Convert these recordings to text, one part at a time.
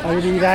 ເອົາດີໆໄດ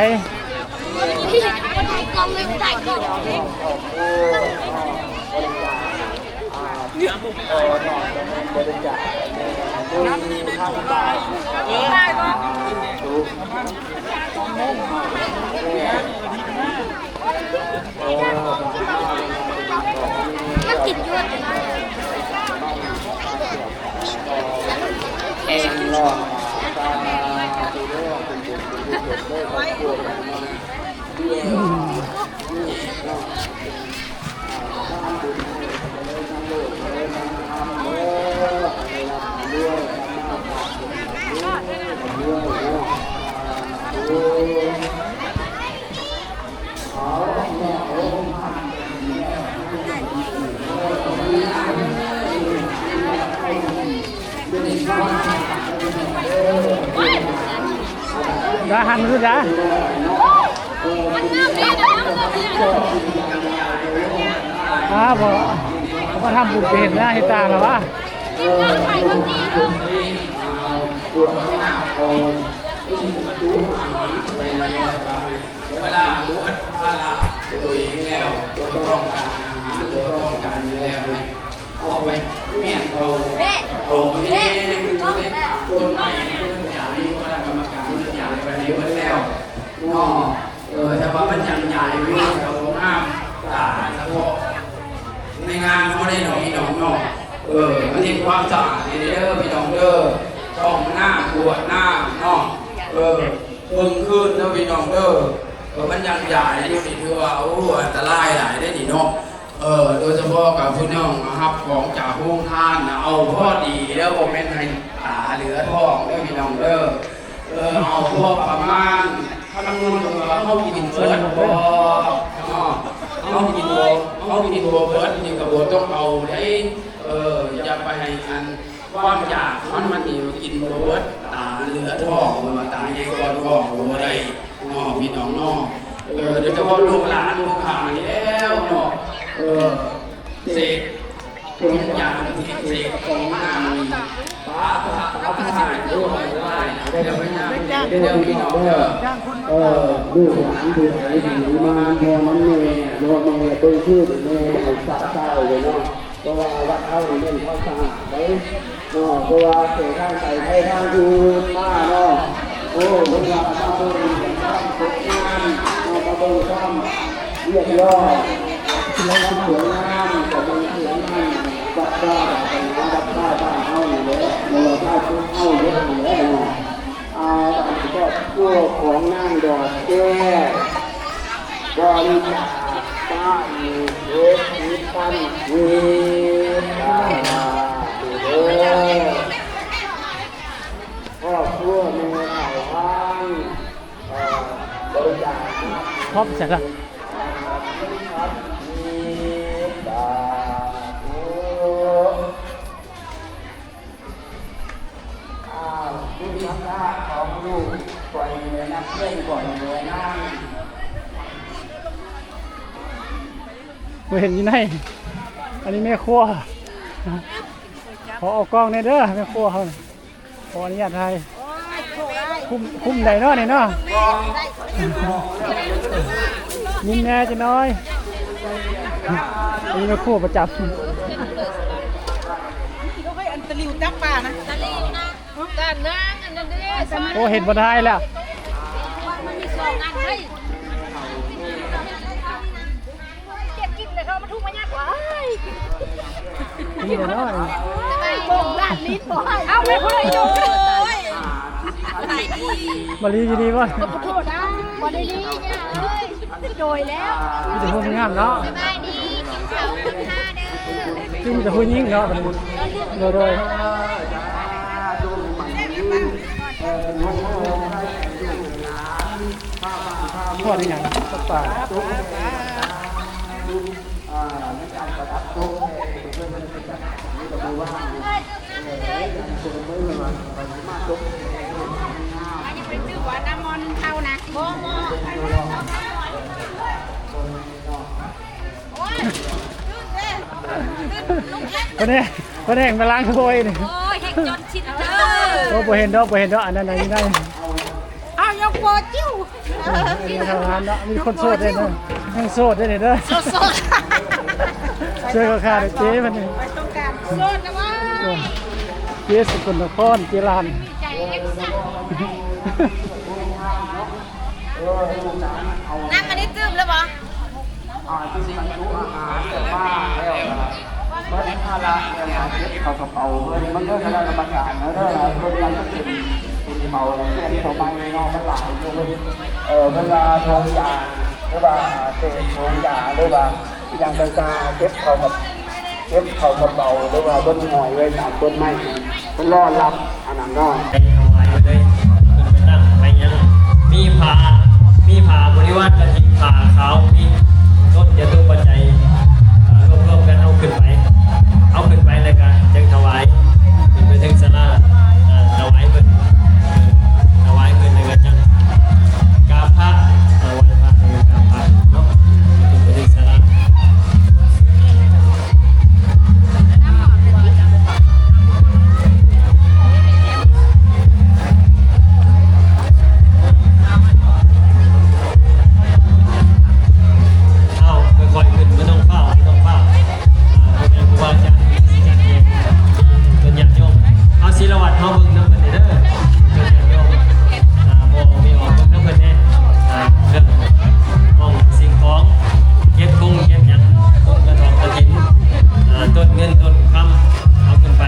ດາຫັນມາດູດາ. ອາ ບໍ່ ບໍ່ທຳບຸນໄປເຫັນໜ້າເຫັນຕາລະວະ. ເວລາບວດພະລະໂດຍແລ້ວ ບໍ່ຕ້ອງການອາຫານ ບໍ່ຕ້ອງການແລ້ວ ເອົາໄປແມ່ນເອົາ ເອົາແມ່ນຕົ້ນໄມ້ ຕົ້ນຢານີ້ ຄະນະກຳມະການມັນຢາຍໄປໃນເບິດແລ້ວເນາະ. ເອີ ຖ້າວ່າມັນຍັງຢາຍຢູ່ ເອົານ້ຳສາດສະເພາະໃນງານເຮົາໄດ້ເນາະ ພີ່ນ້ອງເນາະ. ເອີ ມັນເຮັດຄວາມສະອາດເດີ ພີ່ນ້ອງເດີ ຕ້ອງນ້ຳກວດນ້ຳເນາະ. ເອີ ເບິ່ງຄືນເດີ ພີ່ນ້ອງເດີ ເອີ ມັນຍັງຢາຍຢູ່ນີ້ ຖືວ່າ ໂອ້ ອັນຕະລາຍຫຼາຍເດ້ນີ້ເນາະ. ເອີ ໂດຍສະເພາະກັບຜູ້ນ້ອງມາຮັບຂອງຈາກໂຮງທານນະ ເອົາພໍດີເດີ ບໍ່ແມ່ນໃຫ້ຕາເຫຼືອທ້ອງເດີ ພີ່ນ້ອງເດີ. ເອີ ເອົາພໍປະມານ ຄຳນວນເບິ່ງວ່າເຮົາກິນເບິດບໍ່ເນາະ ເຮົາກິນບໍ່ ເຮົາກິນບໍ່ເບິດນີ້ກະບໍ່ຕ້ອງເອົາເດ້. ເອີ ຢ່າໄປໃຫ້ອັນ ຄວາມຢາກມັນ ມັນນີ້ກິນບໍ່ເບິດ ຕາເຫຼືອທ້ອງ ເພິ່ນວ່າຕາໃຫຍ່ກ່ອນທ້ອງບໍ່ໄດ້ເນາະ ພີ່ນ້ອງເນາະ. ເອີ ໂດຍສະເພາະລູກຫຼານລູກຫຼານນີ້ແລ້ວເນາະ ເອີ ເສກ ເປັນຫຍັງເສກຂອງນາງນີ້ ປາ ປາ ປາ ເອີ ລູກຫຼານຜູ້ໃດທີ່ມານບໍ່ນຳແມ່ ບໍ່ແມ່ເບິ່ງຄືແມ່ໃຫ້ສະເຊົາເລີຍເນາະ. ເພາະວ່າວັດເຮົານີ້ເນັ້ນຄວາມສະອາດເດ້ເນາະ ເພາະວ່າໄປທາງໄກໄປທາງອື່ນມາເນາະ ໂອ້ ເພິ່ນວ່າມາເບິ່ງຄວາມສົດງາມເນາະ ມາເບິ່ງຄວາມລຽບຮ້ອຍ ຄວາມສວຍງາມ ກະເບິ່ງສວຍງາມ ວັດວາວາສະໜາວັດວາບ້ານເຮົານີ້ແຫຼະ ແລ້ວກໍຊາວພຸດເຮົາເບິດນີ້ແຫຼະເນາະ. ອາ ອັນຄອບຄົວຂອງນາງດອກແກ້ວ ບໍລິຈາກມາອີກເຈັດສິບພັນກີບ ສາທຸເດີ. ຄອບຄົວແມ່ເຖົ້າພັນ ເອີ ບໍລິຈາກມາ ຄອບໃສລະ? ສາທຸ. ອ້າວ ບຸນພັດທະຂອງລູກຂ້ອຍແລະ ນັກຮຽນຂ້ອຍແລະນາງ ບໍ່ເຫັນຢູ່ໃນ ອັນນີ້ແມ່ຄົວ ຂໍເອົາກ້ອງແດ່ເດີ ແມ່ຄົວເຮົາ ຂໍອະນຸຍາດຖ່າຍ. ຄຸ້ມ ຄຸ້ມໃດເນາະນີ້ເນາະ ຍິ້ມແດ່ຈັກໜ້ອຍ. ອັນນີ້ແມ່ຄົວປະຈຳ ໂອ້ ເຫັນບໍ່ໄດ້ແລ້ວ ມັນມີສອງອັນເດ້. ເກັບກິນແລ້ວເຂົາມາທຸກມາຍາກວ່າ ນີ້ແຫຼະເນາະ ບໍ່ລາດລີດບໍ່ໃຫ້ ເອົາໄປພຸ້ນເລີຍ. ໂອ້ຍ ສະບາຍດີ ມາລີຢູ່ດີບໍ່? ຂໍໂທດນະ ບໍ່ໄດ້ລີດເອີຍ ໂດຍແລ້ວ ມີແຕ່ຜູ້ງາມເນາະ ສະບາຍດີ ກິນເຂົ້ານຳຂ້າເດີ ຄືມີແຕ່ຜູ້ຍິງເນາະ ໂດຍ ໂດຍ ທອດອີ່ຫຍັງ ປາ ປາ ອັນນີ້ເປັນຊື່ວ່ານ້ຳມັນເຂົ້ານະ ບໍ່ ບໍ່ ໂອ້ຍ ຂຶ້ນເດ້. ເພິ່ນແຮງ ເພິ່ນແຮງມາລ້າງຖ້ວຍນີ້. ໂອ້ຍ ແຮງຈົນຊິນເດີ. ໂອ້ ບໍ່ເຫັນດອກ ບໍ່ເຫັນດອກ ອັນນັ້ນນະ ຢູ່ໃນ ເອົາ ຍົກໂປຈິ້ວ. ມີເທົ່ານັ້ນເນາະ ມີຄົນໂສດເດ້ເນາະ ຍັງໂສດເດ້ນີ້ເດີ. ໂສດໆ ຊ່ວຍເຂົາຂ້າເດ້ເຈ້ເພິ່ນນີ້ ໂສດນະວ່າ. ເຈ້ສະກົນນະຄອນ ເຈ້ຫຼານ. ນ້ຳອັນນີ້ຕື່ມແລ້ວບໍ່? ອ່າ ທີ່ບັນຈຸອາຫານມາແລ້ວ ເພິ່ນພາລະແລ້ວ ເກັບເຂົ້າກະເປົາເພິ່ນ ມັນເດີ ຄະນະກຳມະການເດີ ເພິ່ນຍັງເປັນ ເປັນເປົາ ແລ້ວເປັນເຂົ້າໄມ້ເນາະ ມັນຫຼາຍຢູ່ເພິ່ນ ເອີ ເພິ່ນວ່າຖົງຢາ ຫຼືວ່າເສດຖົງຢາ ຫຼືວ່າອີ່ຫຍັງຕ່າງໆ ເກັບເຂົ້າກະ ເກັບເຂົ້າກະເປົາ ຫຼືວ່າເພິ່ນຫ້ອຍໄວ້ຕາມຕົ້ນໄມ້ ເພິ່ນລໍຮັບອັນນັ້ນເນາະ. ໄປຖວາຍໄປເລີຍ ເພິ່ນໄປຕັ້ງໄປຫຍັງ ມີຜ້າ ມີຜ້າບໍລິວານກະຖິນ ຜ້າຂາວ ມີຕົ້ນຈະຕຸປັດໄຈ ອ່າ ລວມໆກັນເອົາຂຶ້ນໄປ ເອົາຂຶ້ນໄປແລ້ວກະຈັ່ງຖວາຍ ຂຶ້ນໄປເທິງສາລາ ອ່າ ຖວາຍເພິ່ນ ເອີ ຖວາຍເພິ່ນແລ້ວກະຈັ່ງກາບພະ ອ່າ ໄຫວ້ພະແລ້ວກະກາບພະເນາະ ຂຶ້ນໄປເທິງສາລາ. ເອົາ ຄ່ອຍໆຂຶ້ນ ບໍ່ຕ້ອງຟ້າວ ບໍ່ຕ້ອງຟ້າວ ອ່າ ພໍ່ແມ່ຄູບາອາຈານຊິຈັດແຈງ ເພິ່ນຍາດໂຍມ ເອົາ ສີລະວັດ ເຮົາເບິ່ງນຳເພິ່ນແດ່ເດີ ເພິ່ນຍາດໂຍມ ອ່າ ບໍ່ມີອອກເບິ່ງນຳເພິ່ນແດ່ ອ່າ ເລື່ອງຂອງສິ່ງຂອງ ເກັບຄົງເກັບຫຍັງ ຄົງກະຖອກກະຖິນ ອ່າ ຕົ້ນເງິນຕົ້ນຄຳ ເອົາຂຶ້ນໄປ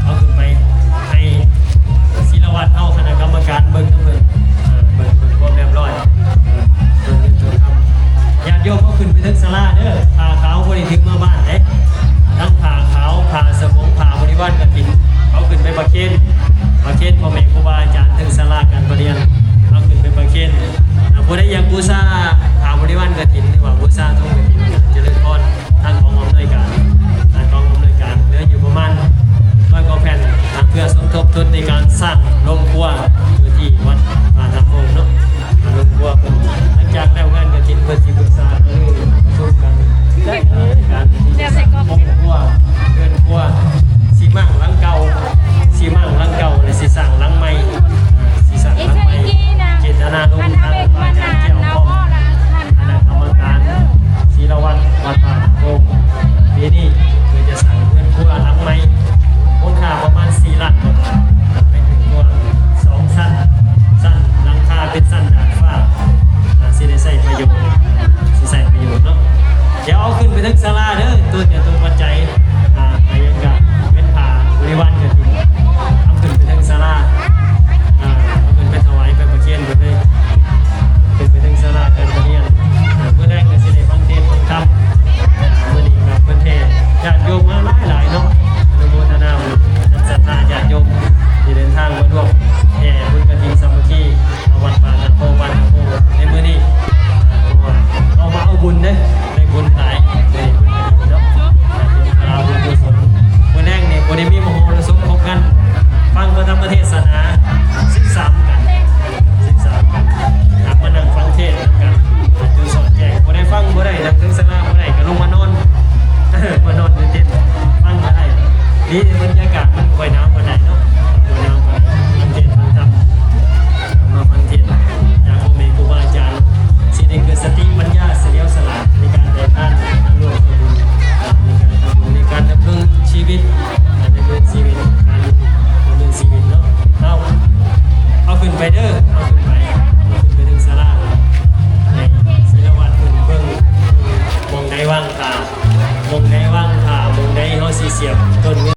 ເອົາຂຶ້ນໄປໃຫ້ສີລະວັດເຮົາ ຄະນະກຳມະການເບິ່ງນຳເພິ່ນ ເອີ ເບິ່ງ ເບິ່ງຄວາມຮຽບຮ້ອຍ ເອີ ເບິ່ງເງິນເບິ່ງຄຳ ຍາດໂຍມເອົາຂຶ້ນໄປເທິງສາລາເດີ ຜ້າຂາວບໍ່ໄດ້ຖືມາບ້ານເດ້ ທັງຜ້າຂາວ ຜ້າສະບົງ ຜ້າບໍລິວານກະຖິນ ເອົາຂຶ້ນໄປປະເຄນ ປະເຄນພໍ່ແມ່ຄູບາອາຈານເທິງສາລາການປະຮຽນ ເອົາຂຶ້ນໄປປະເຄນ ອ່າ ຜູ້ໃດຢາກບູຊາຜ້າບໍລິວານກະຖິນ ຫຼືວ່າບູຊາຖົງກະຖິນ ຈະເລີນພອນ ທາງກອງອຳນວຍການ ທາງກອງອຳນວຍການ ເຫຼືອຢູ່ປະມານຮ້ອຍກວ່າແຜ່ນ ເພື່ອສົມທົບທຶນໃນການສ້າງໂຮງຄົວຢູ່ທີ່ວັດປ່າທາໂຄງເນາະ ໂຮງຄົວເພິ່ນ ຫຼັງຈາກແລ້ວງານກະຖິນ ເພິ່ນຊິປຶກສາຫາລືປະຊຸມກັນ ແລະ ການທີ່ຈະສ້າງໂຮງຄົວ ເຮືອນຄົວ ຊິມ້າງຫຼັງເກົ່າ ຊິມ້າງຫຼັງເກົ່າ ແລະ ຊິສ້າງຫຼັງໃໝ່ ຊິສ້າງຫຼັງໃໝ່ ເຈດຕະນາລົມ ທາງອາຈານກ່ຽວຂ້ອງ ຄະນະກຳມະການ ສີລະວັດ ວັດປ່າທາໂຄງ ປີນີ້ເພິ່ນຈະສ້າງເຮືອນຄົວຫຼັງໃໝ່ ມູນຄ່າປະມານສີ່ລ້ານກວ່າບາດ ເປັນເຮືອນຄົວສອງຊັ້ນ ຊັ້ນຫຼັງຄາເປັນຊັ້ນດາດຟ້າ ອ່າ ຊິໄດ້ໃຊ້ປະໂຫຍດ ຊິໃຊ້ປະໂຫຍດເນາະ ດຽວເອົາຂຶ້ນໄປເທິງສາລາເດີ ຕົ້ນຈະຕຸປັດໄຈ ອ່າ ໄປຫຍັງກະເປັນຜ້າບໍລິວານກະຖິນ ເອົາຂຶ້ນໄປເທິງສາລາ ອ່າ ເອົາຂຶ້ນໄປຖວາຍໄປປະເຄນເພິ່ນເລີຍ ຂຶ້ນໄປເທິງສາລາການປະຮຽນ ອ່າ ມື້ແລງກະຊິໄດ້ຟັງເທດຟັງທຳ ອ່າ ມື້ນີ້ກະເພິ່ນແຫ່ຍາດໂຍມມາຫຼາຍໆເນາະ ອະນຸໂມທະນານຳສັດທາຍາດໂຍມທີ່ເດີນທາງມາຮ່ວມແຫ່ບຸນກະຖິນສາມັກຄີ ວັດປ່ານາໂພ ບ້ານນາໂພ ໃນມື້ນີ້ ເພາະວ່າເຮົາມາເອົາບຸນເດ້ ໄດ້ບຸນຫຼາຍ ໄດ້ບຸນເນາະ ເປັນພາລະບຸນກຸສົນ ມື້ແລງນີ້ບໍ່ໄດ້ມີມະໂຫລະສົບຄົບກັນ ຟັງພະທຳມະເທດສະໜາ ສິບສາມກັນ ສິບສາມກັນ ຫາກມານັ່ງຟັງເທດນຳກັນ ຢູ່ສອດແຈ້ງ ຜູ້ໃດຟັງບໍ່ໄດ້ ນັ່ງເທິງສາລາບໍ່ໄດ້ ກໍລົງມານອນ ມານອນຢູ່ເຕັນ ຟັງກໍໄດ້ ດີເດ້ ບັນຍາກາດມັນບໍ່ຄ່ອຍໜາວປານໃດເນາະ ບໍ່ໜາວປານໃດ ຟັງເທດຟັງທຳ ມາຟັງເທດຈາກພໍ່ແມ່ຄູບາອາຈານ ຊິໄດ້ເກີດສະຕິປັນຍາສະຫຼຽວສະຫຼາດໃນການແບ່ງປັນ ໃນການທຳບຸນ ໃນການທຳບຸນ ໃນການດຳເນີນຊີວິດ ໃນເລື່ອງຊີວິດ ການດຳເນີນຊີວິດເນາະ ເອົາ ເອົາຂຶ້ນໄປເດີ ເອົາຂຶ້ນໄປ ເອົາຂຶ້ນໄປເທິງສາລາ ໃຫ້ສີລະວັດເພິ່ນເບິ່ງ ໝ່ອງໃດວ່າງ ຖ້າໝ່ອງໃດວ່າງຖ້າ ໝ່ອງໃດເຮົາຊິສຽບຕົ້ນເງິນ